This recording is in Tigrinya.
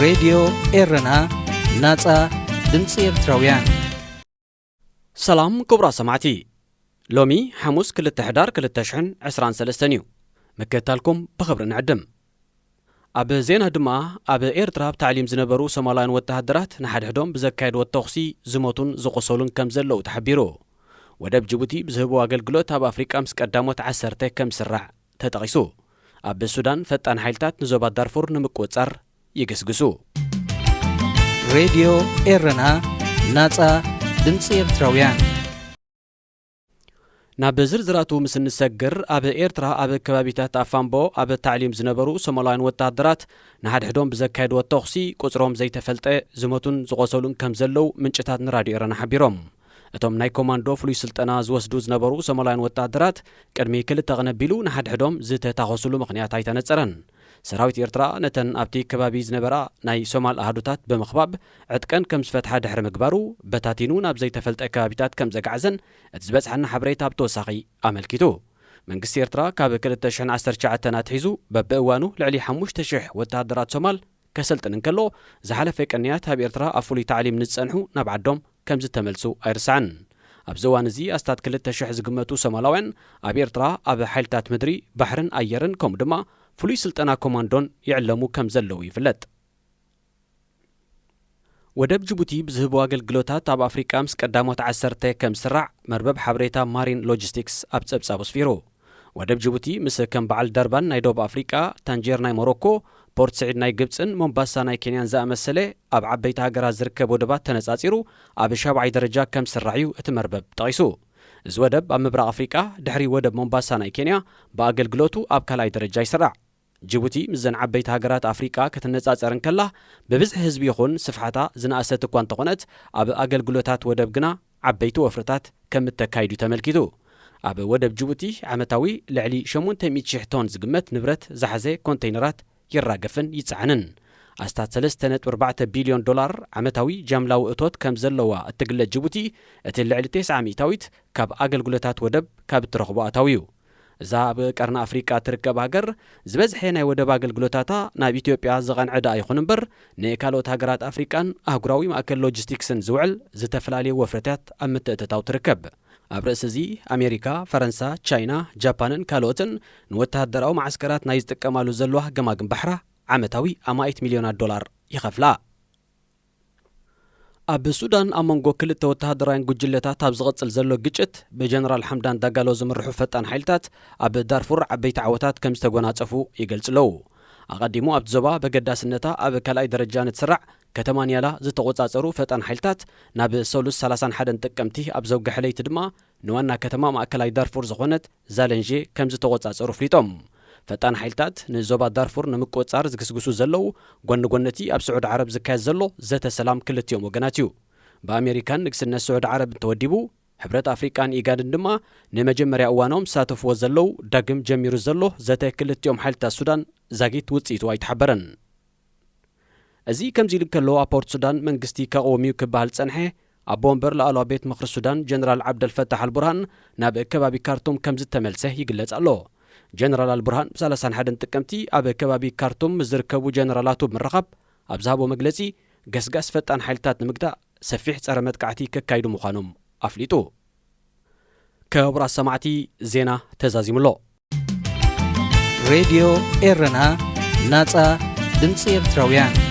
ሬድዮ ኤረና፣ ናጻ ድምጺ ኤርትራውያን። ሰላም ክቡራት ሰማዕቲ፣ ሎሚ ሓሙስ ክልተ ሕዳር ክልተ ሽሕን ዕስራን ሰለስተን እዩ። ምክትታልኩም ብኽብሪ ንዕድም። ኣብ ዜና ድማ፣ ኣብ ኤርትራ ኣብ ታዕሊም ዝነበሩ ሶማላውያን ወተሃደራት ንሓድሕዶም ብዘካየድዎ ተኹሲ ዝሞቱን ዝቖሰሉን ከም ዘለዉ ተሓቢሩ። ወደብ ጅቡቲ ብዝህብዎ ኣገልግሎት ኣብ ኣፍሪቃ ምስ ቀዳሞት ዓሰርተ ከም ዝስራዕ ተጠቒሱ። ኣብ ሱዳን ፈጣን ሓይልታት ንዞባ ዳርፉር ንምቁጽጻር ይግስግሱ። ሬድዮ ኤረና፣ ናጻ ድምጺ ኤርትራውያን። ናብ ዝርዝራቱ ምስ እንሰግር፣ ኣብ ኤርትራ ኣብ ከባቢታት ኣፋምቦ ኣብ ታዕሊም ዝነበሩ ሶማላውያን ወተሃደራት ንሓድሕዶም ብዘካየድዎ ተኹሲ ቁጽሮም ዘይተፈልጠ ዝሞቱን ዝቖሰሉን ከም ዘለዉ ምንጭታት ንራድዮ ኤረና ሓቢሮም። እቶም ናይ ኮማንዶ ፍሉይ ስልጠና ዝወስዱ ዝነበሩ ሶማላውያን ወተሃደራት ቅድሚ ክልተ ቀን ኣቢሉ ንሓድሕዶም ዝተታኾሱሉ ምኽንያት ኣይተነጸረን። ሰራዊት ኤርትራ ነተን ኣብቲ ከባቢ ዝነበራ ናይ ሶማል ኣሃዱታት ብምኽባብ ዕጥቀን ከም ዝፈትሓ ድሕሪ ምግባሩ፣ በታቲኑ ናብ ዘይተፈልጠ ከባቢታት ከም ዘግዓዘን እቲ ዝበጽሓና ሓበሬታ ብተወሳኺ ኣመልኪቱ። መንግስቲ ኤርትራ ካብ ክልተ ሽሕን ዓሰርተ ትሽዓተን ኣትሒዙ በብእዋኑ ልዕሊ ሓሙሽተ ሽሕ ወተሃደራት ሶማል ከሰልጥን እንከሎ፣ ዝሓለፈ ቅንያት ኣብ ኤርትራ ኣብ ፍሉይ ታዕሊም ንዝጸንሑ ናብ ዓዶም ከም ዝተመልሱ ኣይርሳዕን። ኣብዚ እዋን እዚ ኣስታት ክልተ ሽሕ ዝግመቱ ሶማላውያን ኣብ ኤርትራ ኣብ ሓይልታት ምድሪ፣ ባሕርን ኣየርን ከምኡ ድማ ፍሉይ ስልጠና ኮማንዶን ይዕለሙ ከም ዘለዉ ይፍለጥ። ወደብ ጅቡቲ ብዝህቡ ኣገልግሎታት ኣብ ኣፍሪቃ ምስ ቀዳሞት ዓሰርተ ከም ዝስራዕ መርበብ ሓበሬታ ማሪን ሎጂስቲክስ ኣብ ጸብጻቡ ኣስፊሩ። ወደብ ጅቡቲ ምስ ከም በዓል ደርባን ናይ ደቡብ ኣፍሪቃ፣ ታንጀር ናይ ሞሮኮ፣ ፖርት ስዒድ ናይ ግብጽን ሞምባሳ ናይ ኬንያን ዝኣመሰለ ኣብ ዓበይቲ ሃገራት ዝርከብ ወደባት ተነጻጺሩ ኣብ ሻብዓይ ደረጃ ከም ዝስራዕ እዩ እቲ መርበብ ጠቒሱ። እዚ ወደብ ኣብ ምብራቕ ኣፍሪቃ ድሕሪ ወደብ ሞምባሳ ናይ ኬንያ ብኣገልግሎቱ ኣብ ካልኣይ ደረጃ ይስራዕ። ጅቡቲ ምስዘን ዓበይቲ ሃገራት ኣፍሪቃ ክትነጻጸር እንከላ፣ ብብዝሒ ህዝቢ ይኹን ስፍሓታ ዝነኣሰት እኳ እንተኾነት፣ ኣብ ኣገልግሎታት ወደብ ግና ዓበይቲ ወፍርታት ከም እተካይዱ ተመልኪቱ። ኣብ ወደብ ጅቡቲ ዓመታዊ ልዕሊ ሸሞንተ ሚእቲ ሽሕ ቶን ዝግመት ንብረት ዝሓዘ ኮንተይነራት ይራገፍን ይጸዓንን። ኣስታት ሰለስተ ነጥቢ ኣርባዕተ ቢልዮን ዶላር ዓመታዊ ጃምላዊ እቶት ከም ዘለዋ እትግለጽ ጅቡቲ፣ እቲ ልዕሊ ተስዓ ሚእታዊት ካብ ኣገልግሎታት ወደብ ካብ እትረኽቦ ኣታዊ እዩ። እዛ ኣብ ቀርኒ ኣፍሪቃ እትርከብ ሃገር፣ ዝበዝሐ ናይ ወደብ ኣገልግሎታታ ናብ ኢትዮጵያ ዝቐንዐ ደኣ ይኹን እምበር፣ ንካልኦት ሃገራት ኣፍሪቃን ኣህጉራዊ ማእከል ሎጂስቲክስን ዝውዕል ዝተፈላለዩ ወፍርታት ኣብ ምትእትታው ትርከብ። ኣብ ርእሲ እዚ፣ ኣሜሪካ፣ ፈረንሳ፣ ቻይና፣ ጃፓንን ካልኦትን ንወተሃደራዊ መዓስከራት ናይ ዝጥቀማሉ ዘለዋ ገማግም ባሕራ ዓመታዊ ኣማኢት ሚልዮናት ዶላር ይኸፍላ። ኣብ ሱዳን ኣብ መንጎ ክልተ ወተሃደራውያን ጉጅለታት ኣብ ዝቕጽል ዘሎ ግጭት፣ ብጀነራል ሓምዳን ዳጋሎ ዝምርሑ ፈጣን ሓይልታት ኣብ ዳርፉር ዓበይቲ ዓወታት ከም ዝተጎናጸፉ ይገልጹ ኣለዉ። ኣቐዲሙ ኣብቲ ዞባ በገዳስነታ ኣብ ካልኣይ ደረጃ ንትስራዕ ከተማ ኒያላ ዝተቖጻጸሩ ፈጣን ሓይልታት፣ ናብ ሰሉስ ሰላሳን ሓደን ጥቅምቲ ኣብ ዘውግሐ ለይቲ ድማ ንዋና ከተማ ማእከላይ ዳርፉር ዝኾነት ዛለንዤ ከም ዝተቖጻጸሩ ኣፍሊጦም። ፈጣን ሓይልታት ንዞባ ዳርፉር ንምቁጽጻር ዝግስግሱ ዘለዉ፣ ጎኒ ጎኒ እቲ ኣብ ስዑዲ ዓረብ ዝካየድ ዘሎ ዘተ ሰላም ክልቲኦም ወገናት እዩ። ብኣሜሪካን ንግስነት ስዑዲ ዓረብ እንተወዲቡ፣ ሕብረት ኣፍሪቃን ኢጋድን ድማ ንመጀመርያ እዋኖም ዝሳተፍዎ ዘለዉ፣ ዳግም ጀሚሩ ዘሎ ዘተ ክልቲኦም ሓይልታት ሱዳን ዛጊት ውጽኢቱ ኣይተሓበረን። እዚ ከምዚ ኢሉ እንከሎ፣ ኣብ ፖርት ሱዳን መንግስቲ ከቕውም እዩ ክበሃል ዝጸንሐ ኣቦ ወንበር ላዕለዋ ቤት ምኽሪ ሱዳን ጀነራል ዓብደልፈታሕ ኣልቡርሃን ናብ ከባቢ ካርቱም ከም ዝተመልሰ ይግለጽ ኣሎ። ጀነራል ኣልቡርሃን ብሰላሳን ሓደን ጥቅምቲ ኣብ ከባቢ ካርቱም ምስ ዝርከቡ ጀነራላቱ ብምርኻብ ኣብ ዝሃቦ መግለጺ፣ ገስጋስ ፈጣን ሓይልታት ንምግታእ ሰፊሕ ጸረ መጥቃዕቲ ከካይዱ ምዃኖም ኣፍሊጡ። ክቡራት ሰማዕቲ፣ ዜና ተዛዚሙ ኣሎ። ሬድዮ ኤረና፣ ናጻ ድምጺ ኤርትራውያን።